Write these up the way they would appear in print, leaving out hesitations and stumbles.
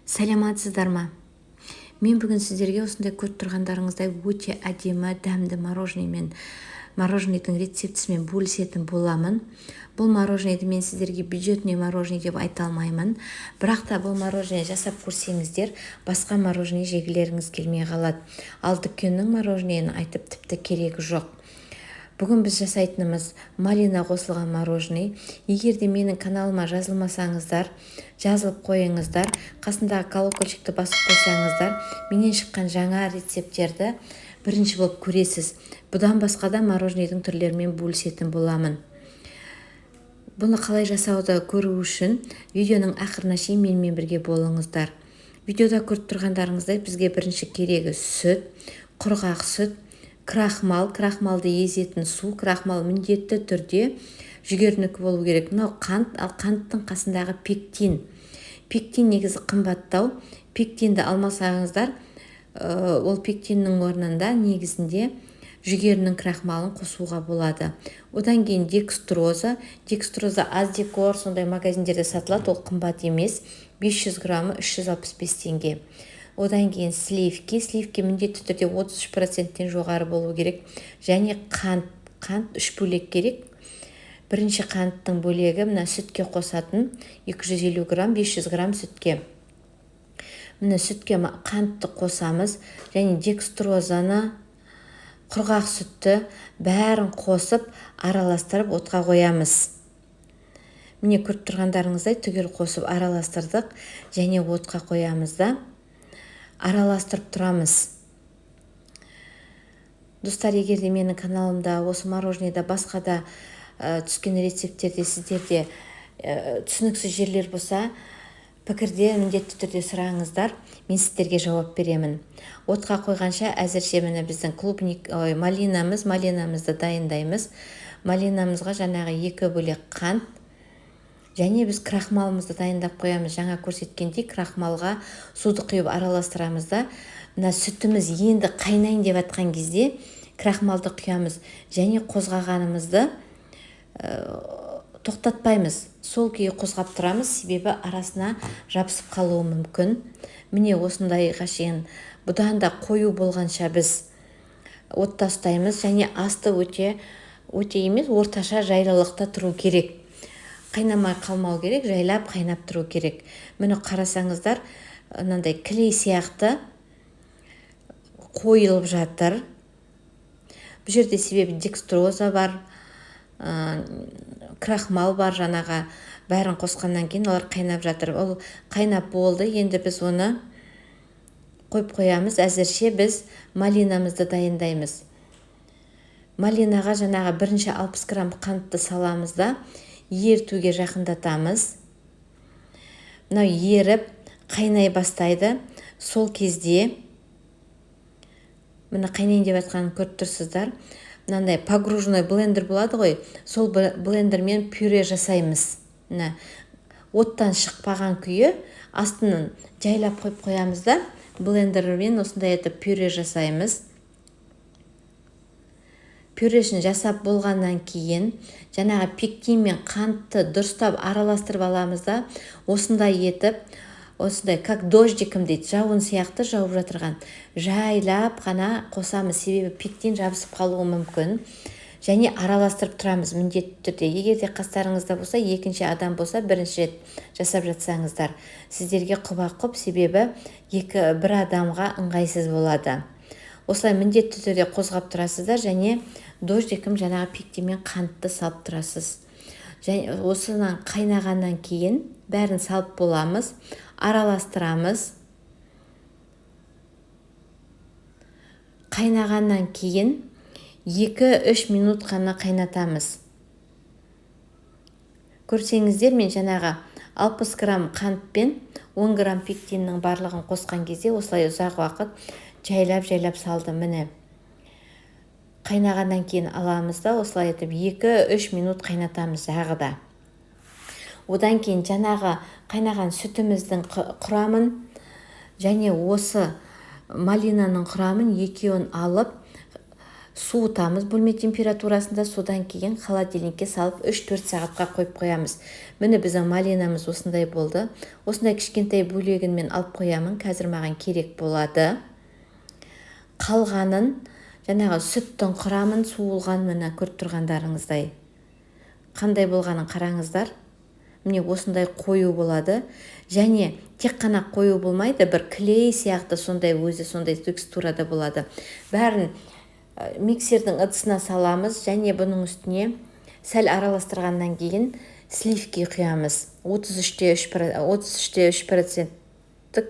Саламатсыздар ма? Мен бүгін сіздерге осындай көріп тұрғандарыңыздай өте әдемі, дәмді мороженыйдың рецептісімен бөлісетін боламын. Бұл мороженыйды мен сіздерге бюджетный мороженый деп айта алмаймын. Бірақ та бұл мороженое жасап көрсеңіздер, басқа мороженое жегілеріңіз келмей қалады. Ал дүкеннің мороженыйын айтып тіпті керегі жоқ. Бүгін біз жасайтынымыз малина қосылған мороженый. Егер де менің каналыма жазылмасаңыздар, жазылып қойыңыздар, қасындағы колокольчикті басып қойсаңыздар, менен шыққан жаңа рецепттерді бірінші болып көресіз. Бұдан басқа да мороженыйдың түрлерімен бөлісетін боламын. Бұны қалай жасауды көру үшін видеоның ақырына шейін менімен бірге болыңыздар. Видеода көріп тұрғандарыңыздай, бізге бірінші керегі сүт, құрғақ сүт, крахмал, крахмалды езетін су, крахмал міндетті түрде жүгерінікі болу керек. Мынау қант, ал қанттың қасындағы пектин. Пектин негізі қымбаттау. Пектинді алмасаңыздар, ол пектиннің орнында негізінде жүгерінің крахмалын қосуға болады. Одан кейін декстроза. Декстроза Аздекор сондай магазиндерде сатылады, ол қымбат емес. 500 граммы 365 теңге. Одан кейін сливки. Сливки міндетті түрде 33%-тен жоғары болу керек. Және қант, қант 3 бөлек керек. Бірінші қанттың бөлегі мына сүтке қосатын 250 грамм, 500 грамм сүтке. Міне, сүтке қантты қосамыз және декстрозаны, құрғақ сүтті, бәрін қосып, араластырып, отқа қоямыз. Міне, көріп тұрғандарыңыздай, түгел қосып араластырдық және отқа қоямыз да, араластырып тұрамыз. Достар, егер де менің каналымда осы мороженыйда, басқа да түскен рецепттерде сіздерде түсініксіз жерлер болса, пікірде міндетті түрде сұраңыздар, мен сіздерге жауап беремін. Отқа қойғанша әзірше міне біздің клубник, ой, малинамызды дайындаймыз. Малинамызға жаңағы екі бөлек қант және біз крахмалымызды дайындап қоямыз. Жаңа көрсеткендей, крахмалға суды құйып араластырамыз да, мына сүтіміз енді қайнайын деп жатқан кезде крахмалды құямыз және қозғағанымызды тоқтатпаймыз, сол күйі қозғап тұрамыз, себебі арасына жабысып қалуы мүмкін. Міне, осындайға шейін, бұдан да қою болғанша біз отта ұстаймыз және асты өте өте емес, орташа жайлылықта тұру керек, қайнамай қалмау керек, жайлап қайнап тұру керек. Міне, қарасаңыздар, мынандай клей сияқты қойылып жатыр бұл жерде, себебі декстроза бар, крахмал бар. Жаңағы бәрін қосқаннан кейін олар қайнап жатыр. Ол қайнап болды, енді біз оны қойып қоямыз. Әзірше біз малинамызды дайындаймыз. Малинаға жаңағы бірінші 60 грамм қантты саламыз да, ерітуге жақындатамыз. Мынау еріп қайнай бастайды. Сол кезде, міне, қайнайын деп жатқанын көріп тұрсыздар, мынандай погружной блендер болады ғой, сол блендермен пюре жасаймыз. Міне, оттан шықпаған күйі астынан жайлап қойып қоямыз да, блендермен осындай етіп пюре жасаймыз. Пюресін жасап болғаннан кейін жаңағы пектин мен қантты дұрыстап араластырып аламыз да, осындай етіп, осындай как дождиком дейді, жауын сияқты жауып жатырған, жайлап қана қосамыз, себебі пектин жабысып қалуы мүмкін. Және араластырып тұрамыз міндетті түрде. Егер де қастарыңызда болса, екінші адам болса, бірінші рет жасап жатсаңыздар, сіздерге құба құп, себебі екі бір адамға ыңғайсыз болады. Осылай міндетті түрде қозғап тұрасыздар және дождиком жаңағы пектин мен қантты салып тұрасыз. Және осынан қайнағаннан кейін бәрін салып боламыз, араластырамыз. Қайнағаннан кейін 2-3 минут қана қайнатамыз. Көрсеңіздер, мен жаңағы 60 грамм қант пен 10 грамм пектиннің барлығын қосқан кезде осылай ұзақ уақыт жайлап-жайлап салдым. Міне, қайнағаннан кейін аламыз да, осылай етіп 2-3 минут қайнатамыз жағы да. Одан кейін жаңағы қайнаған сүтіміздің құрамын және осы малинаның құрамын екеуін алып, Суытамыз бөлме температурасында, содан кейін холодильникке салып 3-4 сағатқа қойып қоямыз. Міне, біздің малинамыз осындай болды. Осындай кішкентай бөлегін мен алып қоямын, қазір маған керек болады. Қалғанын жаңағы сүттің құрамын суылған, міне, көріп тұрғандарыңыздай, қандай болғанын қараңыздар. Міне, осындай қою болады. Және тек қана қою болмайды, бір клей сияқты сондай, өзі сондай текстурада болады. Бәрін миксердің ыдысына саламыз және бұның үстіне сәл араластырғаннан кейін сливки құямыз. 33,3 проценттік,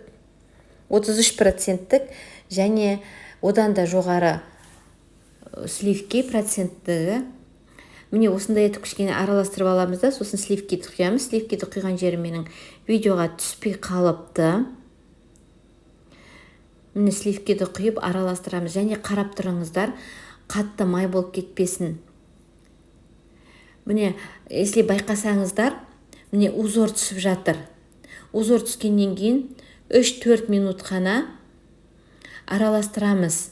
33 проценттік және одан да жоғары сливки проценттігі. Міне, осындай етіп кішкене араластырып аламыз да, сосын сливкиді құямыз. Сливкиді құйған жерім менің видеоға түспей қалыпты. Міне, сливкиді құйып араластырамыз және қарап тұрыңыздар, қатты май болып кетпесін. Міне, если байқасаңыздар, міне, узор түсіп жатыр. Узор түскеннен кейін 3-4 минут қана араластырамыз.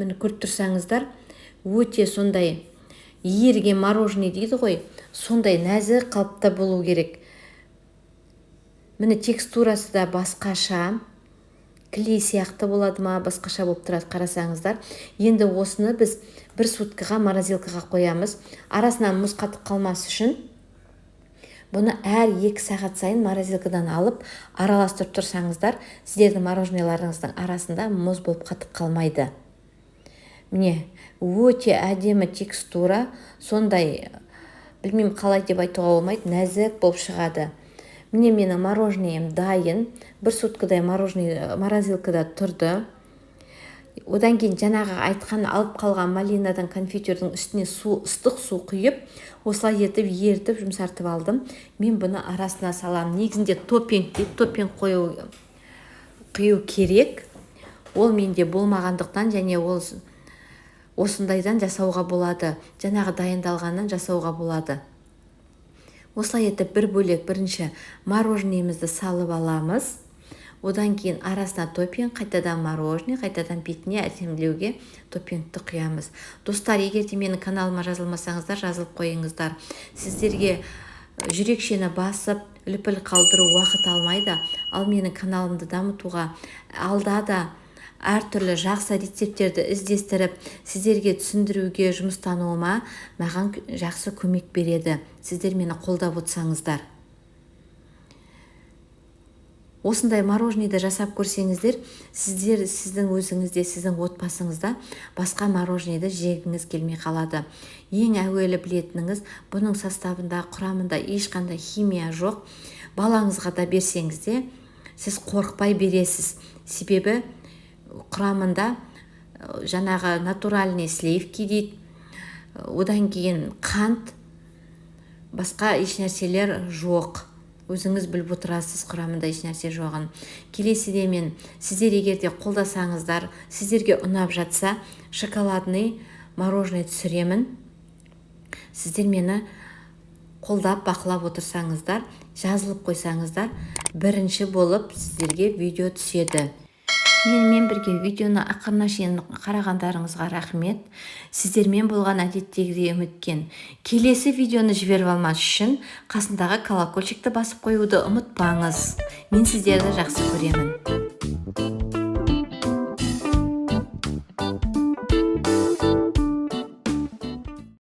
Міне, көріп тұрсаңыздар, өте сондай еріген мороженое дейді ғой, сондай нәзік қалыпта болу керек. Міне, текстурасы да басқаша, клей сияқты болады ма, басқаша болып тұрады, қарасаңыздар. Енді осыны біз бір суткаға морозилкаға қоямыз. Арасынан мұз қатып қалмас үшін бұны әр 2 сағат сайын морозилкадан алып араластырып тұрсаңыздар, сіздердің мороженоеларыңыздың арасында мұз болып қатып қалмайды. Міне, өте әдемі текстура, сондай, білмеймін, қалай деп айтуға болмайды, нәзік болып шығады. Міне, менің мороженоем дайын. Бір суткадай мороженое морозилкада тұрды. Одан кейін жаңағы айтқан алып қалған малинадан конфитюрдің үстіне су, ыстық су құйып, осылай етіп ерітіп, жұмсартып алдым. Мен бұны арасына саламын. Негізінде топпинг дейді, топпинг қою, құю керек. Ол менде болмағандықтан және ол осындайдан жасауға болады, жаңағы дайындалғаннан жасауға болады. Осылай етіп бір бөлек бірінші мороженоемізді салып аламыз. Одан кейін арасына топпинг, қайтадан мороженое, қайтадан бетіне әдемілеуге топпингті құямыз. Достар, егер де менің каналыма жазылмасаңыздар, жазылып қойыңыздар. Сіздерге жүрекшені басып, лүпіл қалдыру уақыт алмайды, ал менің каналымды дамытуға, алда да әртүрлі жақсы рецепттерді іздестіріп, сіздерге түсіндіруге жұмыстануыма маған жақсы көмек береді, сіздер мені қолдап отырсаңыздар. Осындай мороженыйды жасап көрсеңіздер, сіздер, сіздің өзіңізде, сіздің отбасыңызда басқа мороженыйды жегіңіз келмей қалады. Ең әуелі білетініңіз, бұның составында, құрамында ешқандай химия жоқ. Балаңызға да берсеңіз де, сіз қорықпай бересіз, себебі құрамында жаңағы натуральный сливки дейді, одан кейін қант, басқа еш нәрселер жоқ. Өзіңіз біліп отырасыз құрамында еш нәрсе жоғын. Келесіде мен сіздер егер де қолдасаңыздар, сіздерге ұнап жатса, шоколадный мороженое түсіремін. Сіздер мені қолдап, бақылап отырсаңыздар, жазылып қойсаңыздар, бірінші болып сіздерге видео түседі. Менімен бірге видеоны ақырына шейін қарағандарыңызға рахмет. Сіздермен болған әдеттегідей Үміткен. Келесі видеоны жіберіп алмас үшін қасындағы колокольчикті басып қоюды ұмытпаңыз. Мен сіздерді жақсы көремін.